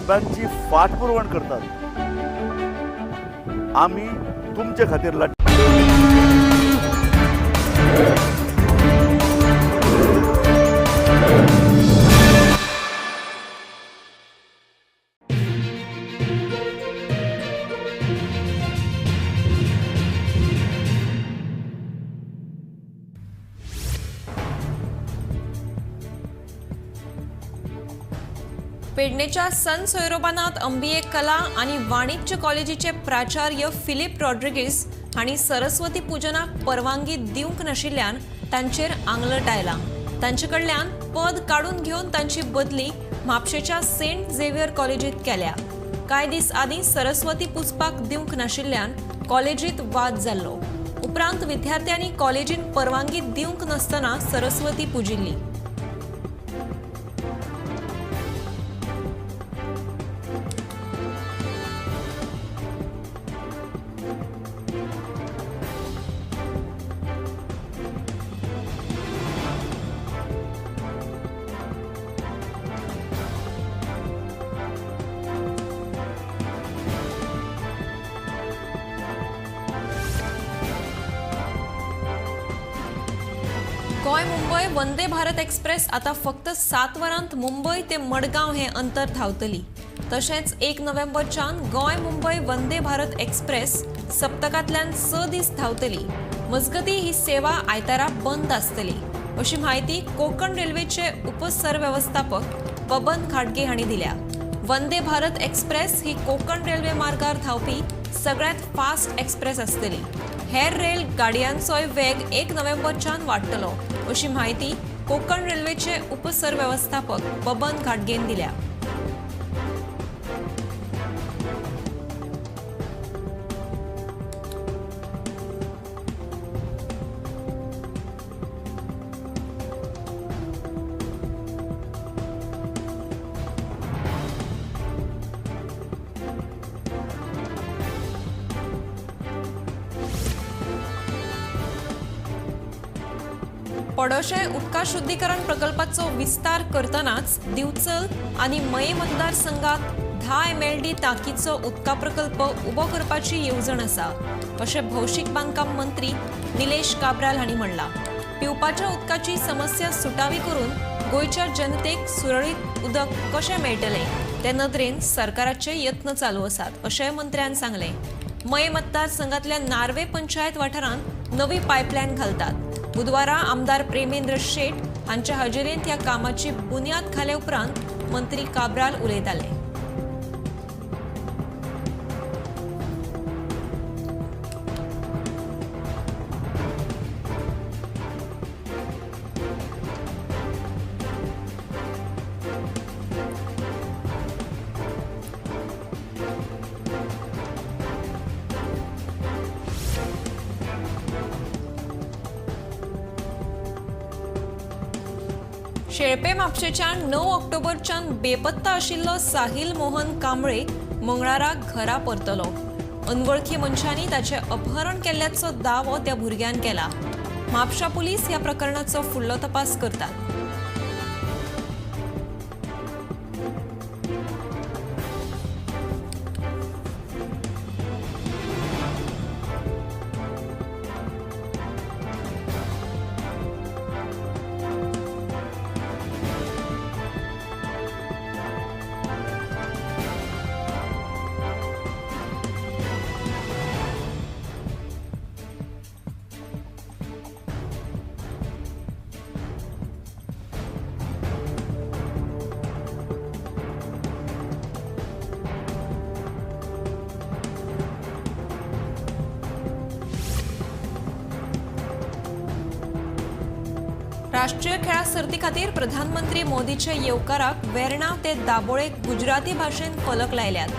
गरिबांची फाटपुरवण करतात. आमी तुमचे खातीर लढ पेडणेच्या सन सोयरोबानात अंबिये कला आनी वाणिज्य कॉलेजीचे प्राचार्य फिलीप रॉड्रिगीस हांणी सरस्वती पुजनाक परवानगी दिवंक नाशिल्ल्यान तांचेर आंगलट आयला. तांचे कडल्यान पद काडून घेवन तांची बदली म्हापशेच्या सेंट झेवियर कॉलेजीत केल्या. कांय दीस आदीं सरस्वती पुजपाक दिवंक नाशिल्ल्यान कॉलेजीत वाद जाल्लो. उपरांत विद्यार्थ्यांनी कॉलेजीन परवानगी दिवंक नासतना सरस्वती पुजिल्ली. गोंय मुंबय वंदे भारत एक्सप्रेस आता फक्त 7 वरांत मुंबय ते मडगांव हे अंतर धांवतली. तशेंच 1 नोव्हेंबरच्यान गोंय मुंबय वंदे भारत एक्सप्रेस सप्तकांतल्यान 6 दीस धांवतली. मजगतीं ही सेवा आयतारा बंद आसतली अशी म्हायती कोकण रेल्वेचे उपसरवेवस्थापक बबन घाटगे हांणी दिल्या. वंदे भारत एक्सप्रेस ही कोकण रेल्वे मार्गार धांवपी सगळ्यांत फास्ट एक्सप्रेस आसतली. हेर रेल गाडयांचोय वेग 1 नोव्हेंबरच्यान वाडटलो अशी म्हायती कोकण रेल्वेचे उपसरवेवस्थापक बबन घाटगेन दिल्या. पडोशे उदका शुद्धीकरण प्रकल्पाचो विस्तार करतनाच दिवचल आनी मये मतदारसंघात 10 MLD तांकीचो उदका प्रकल्प उबो करपाची येवजण आसा अशें भौशीक बांदकाम मंत्री निलेश काब्राल हांणी म्हणलां. पिवपाच्या उदकाची समस्या सुटावी करून गोंयच्या जनतेक सुरळीत उदक कशें मेळटलें ते नदरेन सरकाराचे यत्न चालू आसात अशेंय मंत्र्यान सांगलें. मये मतदारसंघातल्या नार्वे पंचायत वाठारांत नवी पायपलायन घालतात. बुधवारा आमदार प्रेमेंद्र शेट हांच्या हजेरेंत ह्या कामाची बुन्याद घाले उपरांत मंत्री काब्राल उलयताले. शेळपे म्हापशेच्यान 9 ऑक्टोबरच्यान बेपत्ता आशिल्लो साहिल मोहन कांबळे मंगळारा घरा परतलो. अनवळखी मनशांनी ताचें अपहरण केल्ल्याचो दावो त्या भुरग्यान केला. म्हापशा पुलीस ह्या प्रकरणाचो फुडलो तपास करतात. राष्ट्रीय खेळा सर्ती खातीर प्रधानमंत्री मोदीच्या येवकाराक वेर्णा ते दाबोळे गुजराती भाशेन फलक लायल्यात.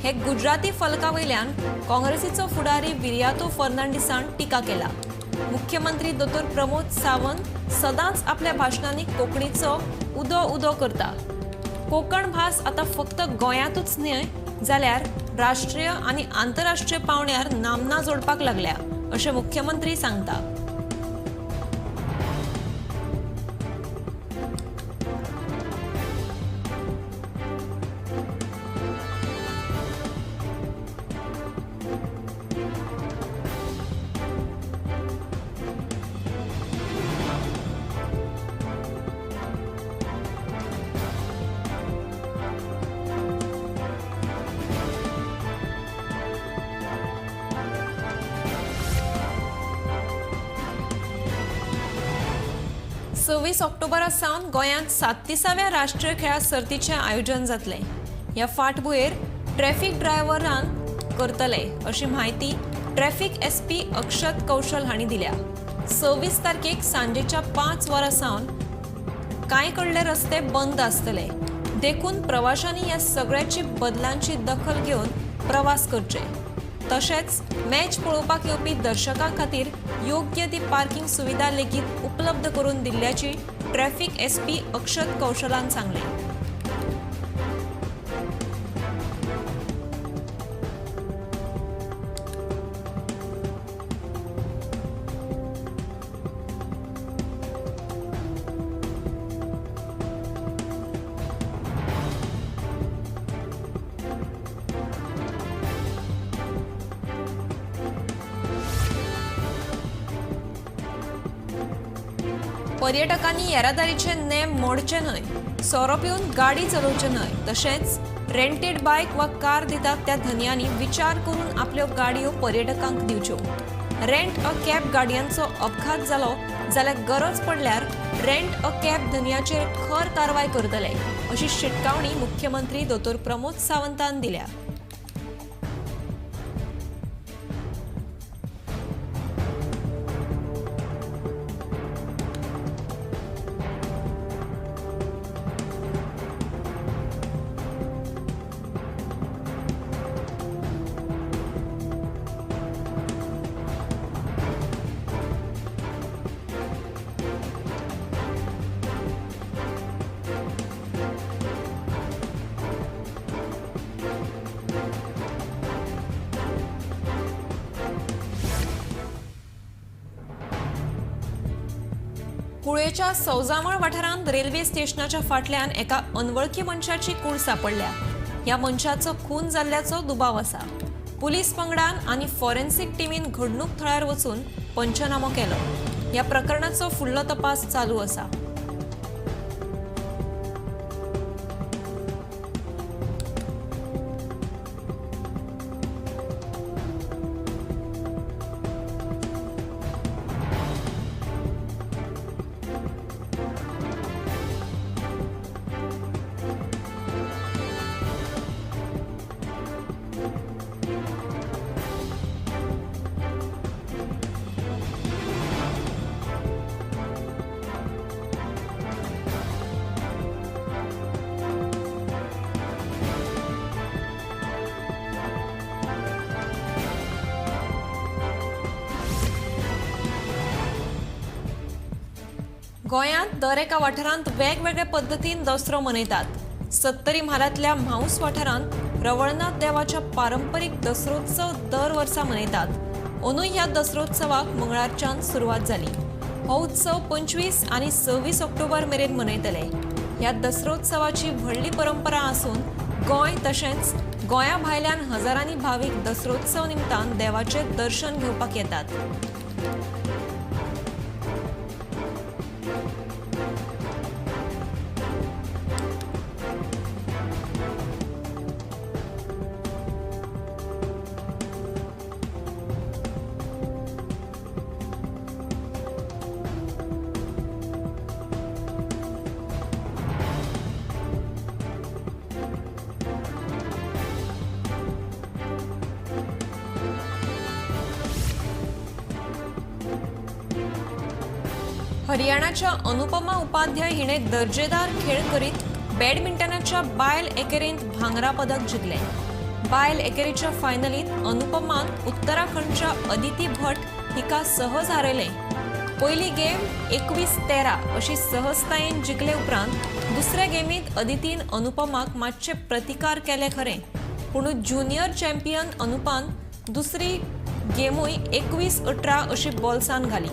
हे गुजराती फलका वयल्यान काँग्रेसीचो फुडारी विरियातो फर्नांडीसान टिका केला. मुख्यमंत्री दोतोर प्रमोद सावंत सदांच आपल्या भाशणांनी कोंकणीचो उदो उदो करता. कोंकण भास आतां फक्त गोंयांतूच न्हय जाल्यार राष्ट्रीय आनी आंतरराष्ट्रीय पावंड्यार नामना जोडपाक लागल्या अशें मुख्यमंत्री सांगता. 26 ऑक्टोबरा सावन गोंयांत 37व्या राष्ट्रीय खेळां सर्तीचें आयोजन जातलें. ह्या फाटभुंयेर ट्रॅफिक ड्रायव्हरान करतले अशी म्हायती ट्रॅफिक एसपी अक्षत कौशल हांणी दिल्या. 26 तारखेक सांजेच्या 5 वरां सावन कांय कडले रस्ते बंद आसतले, देखून प्रवाशांनी ह्या सगळ्याची बदलांची दखल घेवन प्रवास करचे. तशेंच मॅच पळोवपाक येवपी दर्शकां खातीर योग्य ती पार्किंग सुविधा लेगीत उपलब्ध करून दिल्ल्याची ट्रॅफिक एसपी अक्षत कौशलान सांगलें. पर्यटकांनी येरादारीचे नेम मोडचे न्हय, सोरो पिवन गाडी चलोवचे न्हय, तशेंच रेंटेड बायक वा कार दितात त्या धनयांनी विचार करून आपल्यो गाडयो पर्यटकांक दिवच्यो. रेंट अ कॅब गाडयांचो अपघात जालो जाल्यार गरज पडल्यार रेंट अ कॅब धनयाचेर खर कारवाय करतले अशी शिटकावणी मुख्यमंत्री दोतोर प्रमोद सावंतान दिल्या. कुळेच्या सौजामळ वाठारांत रेल्वे स्टेशनाच्या फाटल्यान एका अनवळखी मनशाची कूड सापडल्या. ह्या मनशाचो खून जाल्ल्याचो दुबाव आसा. पुलीस पंगडान आनी फॉरेन्सिक टिमीन घडणूक थळार वचून पंचनामो केलो. ह्या प्रकरणाचो फुडलो तपास चालू आसा. गोंयांत दर एका वाठारांत वेगवेगळे पद्दतीन दसरो मनयतात. सत्तरी म्हालांतल्या म्हाऊस वाठारांत रवळनाथ देवाच्या पारंपरीक दसरोत्सव दर वर्सा मनयतात. अंदूय ह्या दसरोत्सवाक मंगळारच्यान सुरवात जाली. हो उत्सव 25 आनी 26 ऑक्टोबर मेरेन मनयतले. ह्या दसरोत्सवाची व्हडली परंपरा आसून गोंय तशेंच गोंया भायल्यान हजारांनी भावीक दसरोत्सव निमतान देवाचें दर्शन घेवपाक येतात. हरियाणाच्या अनुपमा उपाध्याय हिणे दर्जेदार खेळ करीत बॅडमिंटनाच्या बायल एकेरींत भांगरा पदक जिखलें. बायल एकेरीच्या फायनलींत अनुपमान उत्तराखंडच्या अदिती भट हिका सहज हारयलें. पयली गेम 21-13 अशी सहजतायेन जिखले उपरांत दुसऱ्या गेमींत अदितीन अनुपमाक मातशे प्रतिकार केले खरें, पूण ज्युनियर चॅम्पियन अनुपान दुसरी गेमूय 21-18 अशी बॉल्सान घाली.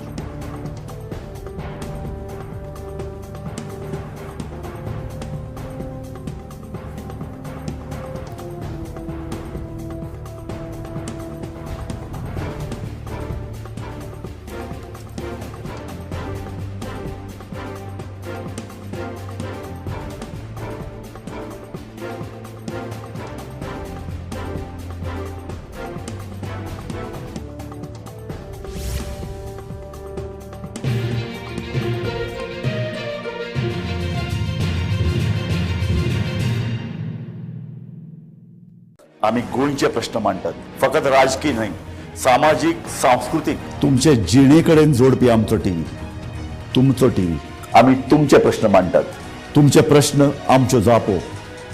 आमी गोंयचे प्रश्न मांडटात, फकत राजकीय न्हय, सामाजीक, सांस्कृतीक, तुमचे जिणे कडेन जोडपी आमचो टीव्ही, तुमचो टीव्ही। आमी तुमचे प्रश्न मांडटात, तुमचे प्रश्न आमच्यो जापो,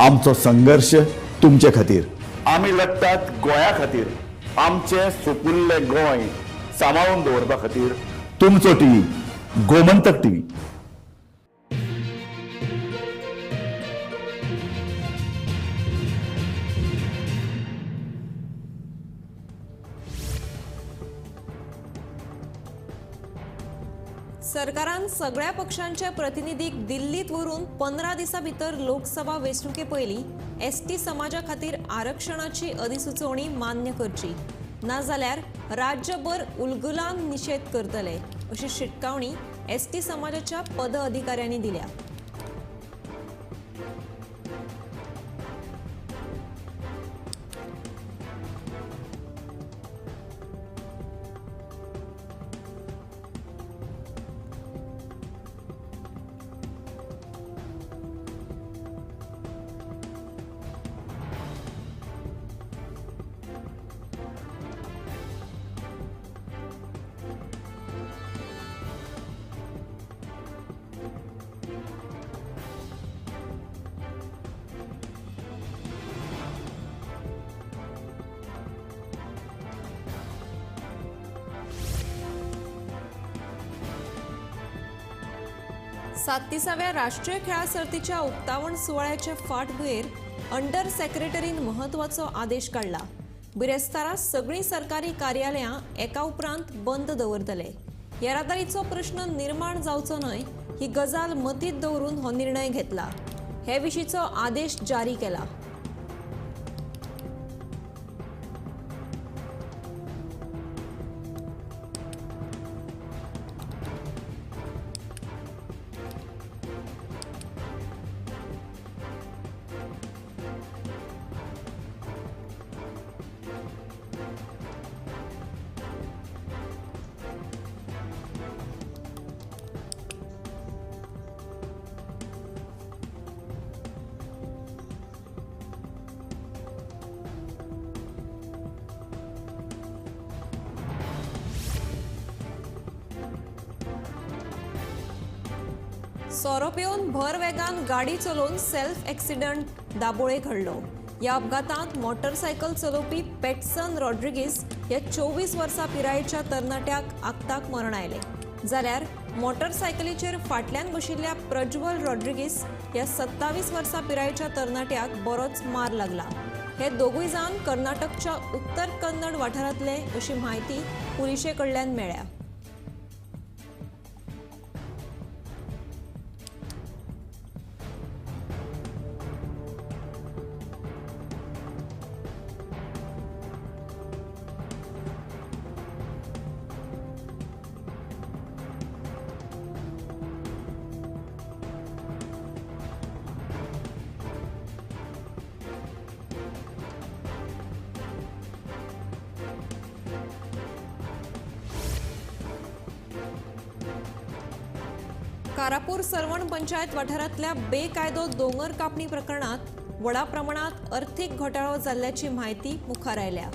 आमचो संघर्श तुमचे खातीर। आमी लढटात गोंया खातीर, आमचें सुपुल्लें गोंय सांबाळून दवरपा खातीर। तुमचो टीव्ही, गोमंतक टीव्ही। सरकारान सगळ्या पक्षांचे प्रतिनिधीक दिल्लीत व्हरून 15 दिसां भितर लोकसभा वेंचणुके पयलीं एसटी समाजा खातीर आरक्षणाची अधिसुचोवणी मान्य करची, नाजाल्यार राज्यभर उलगुलान निशेध करतले अशी शिटकावणी एसटी समाजाच्या पद अधिकाऱ्यांनी दिल्या। सात्तीसाव्या राष्ट्रीय खेळां सर्तीच्या उक्तावण सुवाळ्याचे फाटभुंयेर अंडर सेक्रेटरीन महत्वाचो आदेश काडला। बिरेस्तारा सगळीं सरकारी कार्यालयां एका उपरांत बंद दवरतले। येरादारीचो प्रश्न निर्माण जावचो न्हय ही गजाल मतींत दवरून हो निर्णय घेतला। हे विशींचो आदेश जारी केला। सोरो पिवन भर वेगान गाडी चलोवन सेल्फ एक्सिडंट दाबोळे घडलो। ह्या अपघातांत मोटरसायकल चलोवपी पेटसन रॉड्रिगीस ह्या 24 वर्सां पिरायेच्या तरणाट्याक आक्ताक मरण आयलें, जाल्यार मोटरसायकलीचेर फाटल्यान बशिल्ल्या प्रज्वल रॉड्रिगीस ह्या 27 वर्सां पिरायेच्या तरणाट्याक बरोच मार लागला। हे दोगूय जाण कर्नाटकच्या उत्तर कन्नड वाठारांतले अशी म्हायती पुलिशे कडल्यान मेळ्ळ्या। कारापूर सर्वण पंचायत वाठारांतल्या बेकायदो दोंगर कापणी प्रकरणात व्हडा प्रमाणात अर्थीक घोटाळो जाल्ल्याची म्हायती मुखार आयल्या।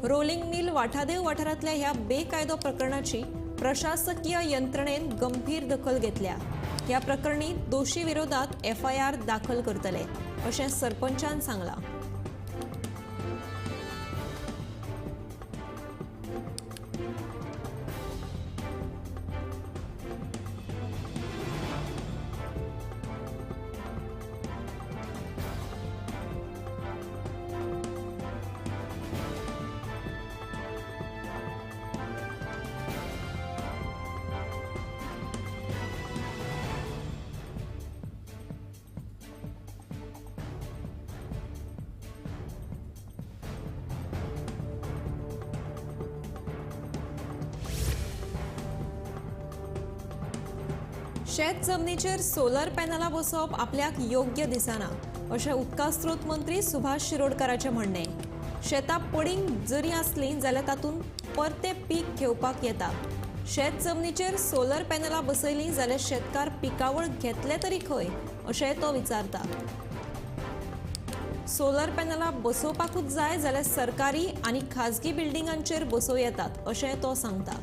रोलिंग मिल वाठादेव वाठारांतल्या ह्या बेकायदो प्रकरणाची प्रशासकीय यंत्रणेन गंभीर दखल घेतल्या। ह्या प्रकरणी दोशी विरोधात एफआयआर दाखल करतले अशें सरपंचान सांगलां। शेत जमनीचेर सोलर पॅनलां बसोवप आपल्याक योग्य दिसना अशें उदका स्रोत मंत्री सुभाष शिरोडकाराचें म्हणणें। शेतां पडींग जरी आसलीं जाल्यार तातूंत परतें पीक घेवपाक येता। शेत जमनीचेर सोलर पॅनलां बसयलीं जाल्यार शेतकार पिकावळ घेतले तरी खंय अशें तो विचारता। सोलर पॅनलां बसोवपाकूच जाय जाल्यार सरकारी आनी खाजगी बिल्डिंगांचेर बसोवं येतात अशें तो सांगता.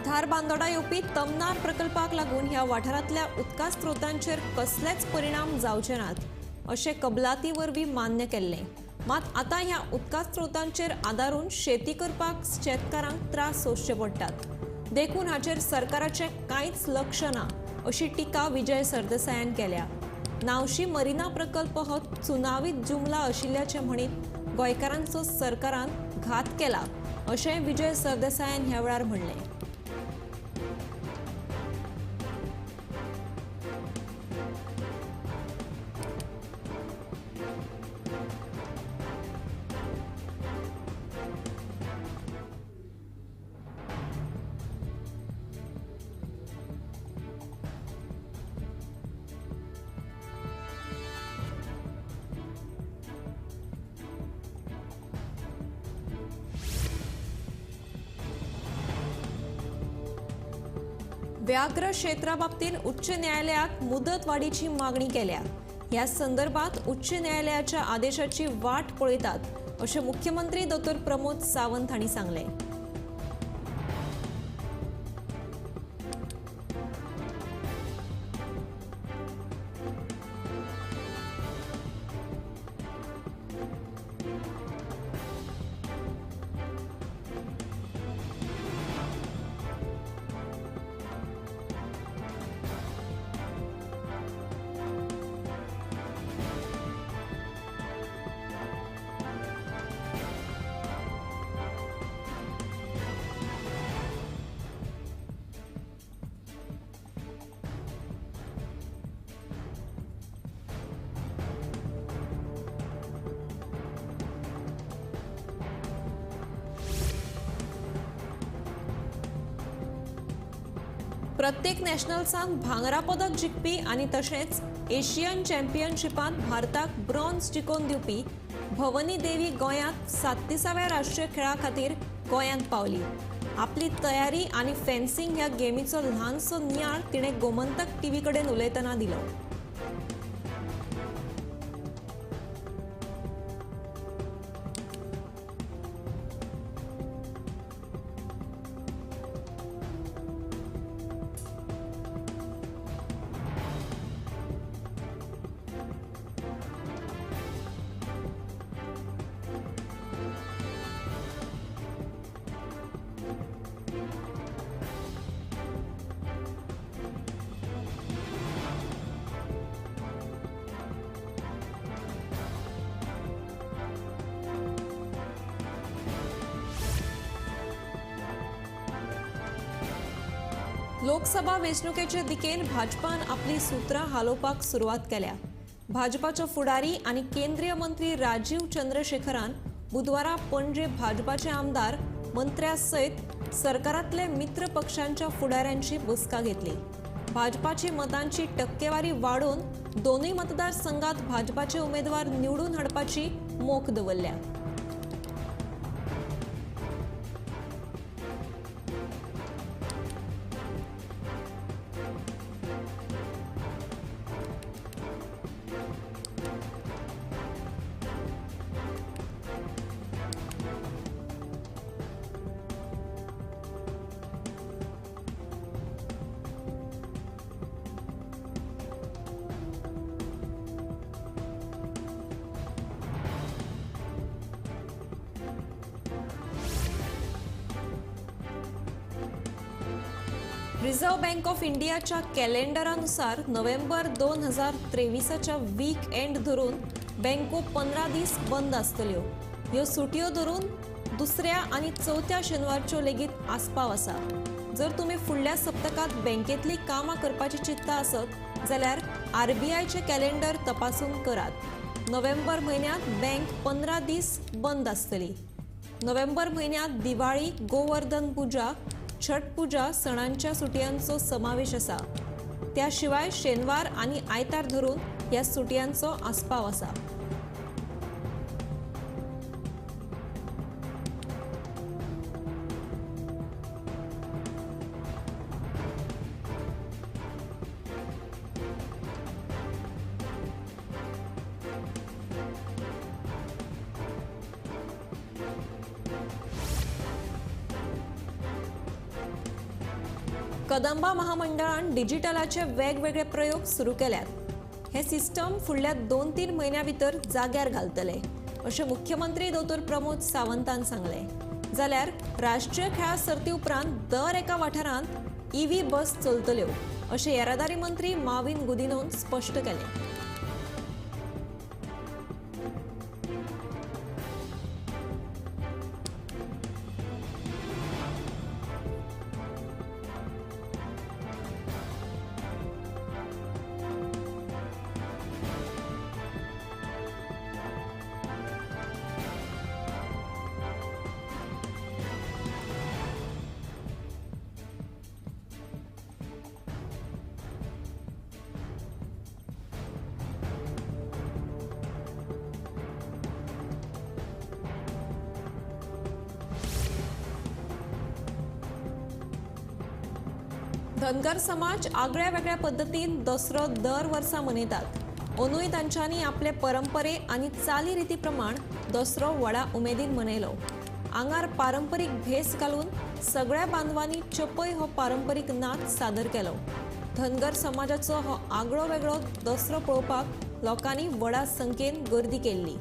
धारबांदोडा येवपी तमनार प्रकल्पाक लागून ह्या वाठारांतल्या उदका स्रोतांचेर कसलेच परिणाम जावचे नात अशें कबलाती वरवीं मान्य केल्लें. मात आतां ह्या उदका स्रोतांचेर आदारून शेती करपाक शेतकारांक त्रास सोंसचे पडटात, देखून हाचेर सरकाराचें कांयच लक्ष ना अशी टिका विजय सरदेसायान केल्या. नावशी मरिना प्रकल्प हो चुनावी जुमला आशिल्ल्याचें म्हणीत गोंयकारांचो सरकारान घात केला अशें विजय सरदेसायान ह्या वेळार म्हणलें. व्याघ्र क्षेत्रा बाबतीत उच्च न्यायालयाक मुदतवाडीची मागणी केल्या. ह्या संदर्भात उच्च न्यायालयाच्या आदेशाची वाट पळयतात अशें मुख्यमंत्री डॉ. प्रमोद सावंत हांणी सांगलें. प्रत्येक नॅशनल्सांत भांगरा पदक जिखपी आनी तशेंच एशियन चॅम्पियनशिपांत भारताक ब्रॉन्झ जिखोवन दिवपी भवनी देवी गोंयांत 37व्या राष्ट्रीय खेळा खातीर गोंयांत पावली. आपली तयारी आनी फेन्सिंग ह्या गेमीचो ल्हानसो नियाळ तिणें गोमंतक टीव्ही कडेन उलयतना दिलो. लोकसभा वेंचणुकेचे दिकेन भाजपान आपली सूत्रां हालोवपाक सुरवात केल्या. भाजपाचो फुडारी आनी केंद्रीय मंत्री राजीव चंद्रशेखरान बुधवारा पणजे भाजपाचे आमदार मंत्र्या सयत सरकारांतले मित्र पक्षांच्या फुडाऱ्यांची बसका घेतली. भाजपाची मतांची टक्केवारी वाडोवन दोनूय मतदारसंघात भाजपाचे उमेदवार निवडून हाडपाची मोख दवरल्या. रिझर्व्ह बँक ऑफ इंडियाच्या कॅलेंडरानुसार नोव्हेंबर 2023च्या वीक एंड धरून बँको 15 दीस बंद आसतल्यो. ह्यो सुटयो धरून दुसऱ्या आनी चवथ्या शेनवारच्यो लेगीत आस्पाव आसा. जर तुमी फुडल्या सप्तकांत बँकेतली कामां करपाची चिंता आसत जाल्यार आरबीआयचे कॅलेंडर तपासून करात. नोव्हेंबर म्हयन्यांत बँक 15 दीस बंद आसतली. नोव्हेंबर म्हयन्यांत दिवाळी, गोवर्धन पुजा, छठ पुजा सणांच्या सुटयांचो समावेश आसा. त्या शिवाय शेनवार आनी आयतार धरून ह्या सुटयांचो आस्पाव आसा. कदंबा महामंडळान डिजिटलाचे वेगवेगळे प्रयोग सुरू केल्यात. हे सिस्टम फुडल्या 2-3 म्हयन्या भितर जाग्यार घालतले अशें मुख्यमंत्री दोतोर प्रमोद सावंतान सांगलें. जाल्यार राष्ट्रीय खेळां सर्ती उपरांत दर एका वाठारांत ईव्ही बस चलतल्यो अशें येरादारी मंत्री माविन गुदिनोन स्पश्ट केलें. धनगर समाज आगळ्या वेगळ्या पद्दतीन दसरो दर वर्सा मनयतात. अंदूय तांच्यांनी आपले परंपरे आनी चालीरिती प्रमाण दसरो व्हडा उमेदीन मनयलो. आंगार पारंपरीक भेस घालून सगळ्या बांधवांनी चपय हो पारंपरीक नाच सादर केलो. धनगर समाजाचो हो आगळो वेगळो दसरो पळोवपाक लोकांनी व्हडा संख्येन गर्दी केल्ली.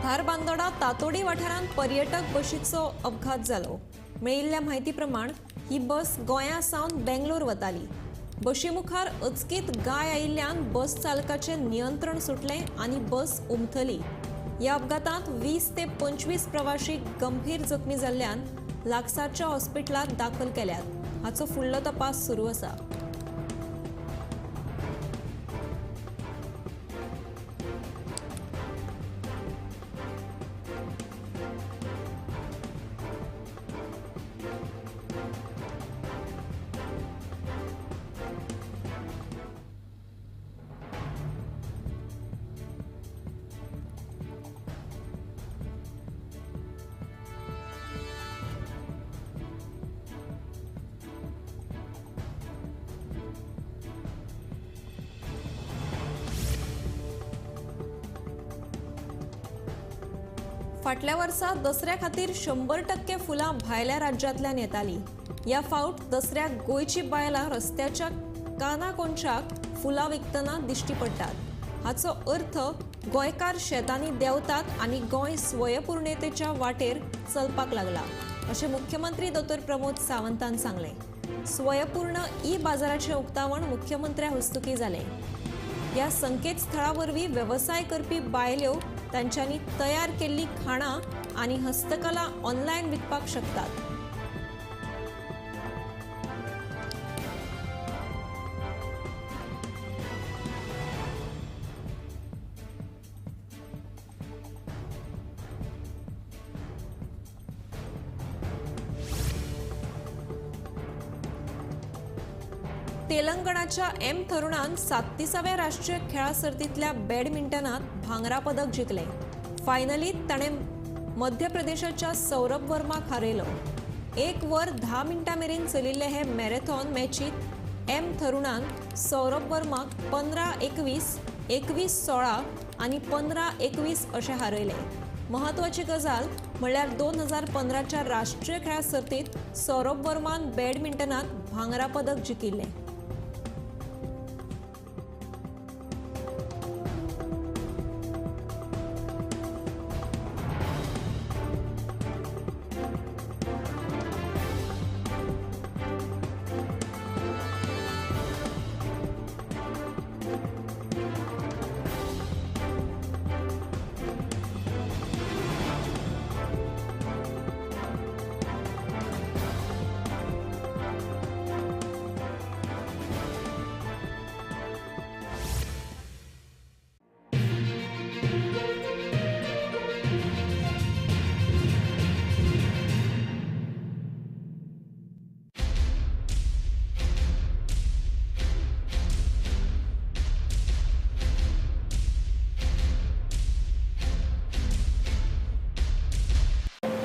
धारबांदोडा तातोडी वाठारांत पर्यटक बशीचो अपघात जालो. मेळिल्ल्या म्हायती प्रमाण ही बस गोंया सावन बेंगलोर वताली. बशी मुखार अचकीत गाय आयिल्ल्यान बस चालकाचें नियंत्रण सुटलें आनी बस उमथली. ह्या अपघातांत 20 ते 25 प्रवाशी गंभीर जखमी जाल्ल्यान लागसारच्या हॉस्पिटलांत दाखल केल्यात. हाचो फुडलो तपास सुरू आसा. फाटल्या वर्सा दसऱ्या खातीर 100% फुलां भायल्या राज्यांतल्यान येतालीं. ह्या फावट दसऱ्याक गोंयची बायलां रस्त्याच्या कानाकोनशाक फुलां विकतना दिश्टी पडटात. हाचो अर्थ गोंयकार शेतांनी देंवतात आनी गोंय स्वयंपूर्णतेच्या वाटेर चलपाक लागला अशें मुख्यमंत्री दोतोर प्रमोद सावंतान सांगलें. स्वयंपूर्ण ई बाजाराचें उक्तावण मुख्यमंत्र्या हस्तुकीं जालें. ह्या संकेतस्थळा वरवीं वेवसाय करपी बायल्यो तांच्यांनी तयार केल्ली खाणां आनी हस्तकला ऑनलायन विकपाक शकतात. तेलंगणाच्या एम थरुणान 37व्या राष्ट्रीय खेळां सर्तींतल्या बॅडमिंटनात भांगरा पदक जिखलें. फायनलीत ताणें मध्य प्रदेशाच्या सौरभ वर्माक हारयलो. 1 वर 10 मिनटां मेरेन चलिल्ले हे मॅरेथॉन मॅचीत एम थरुणान सौरभ वर्माक 15-21, 21-16 आनी 15-21 अशें हारयलें. म्हत्वाची गजाल, म्हणल्यार 2015च्या राष्ट्रीय खेळां सर्तींत सौरभ वर्मान बॅडमिंटनांत भांगरा पदक जिखिल्लें.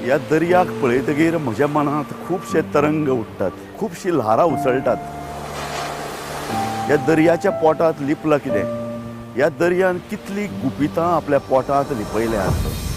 ह्या दर्याक पळयतगीर म्हज्या मनांत खुबशे तरंग उठ्ठात, खुबशीं ल्हारां उसळटात. ह्या दर्याच्या पोटांत लिपलां कितें? ह्या दर्यान कितलीं गुपितां आपल्या पोटांत लिपयल्यांत.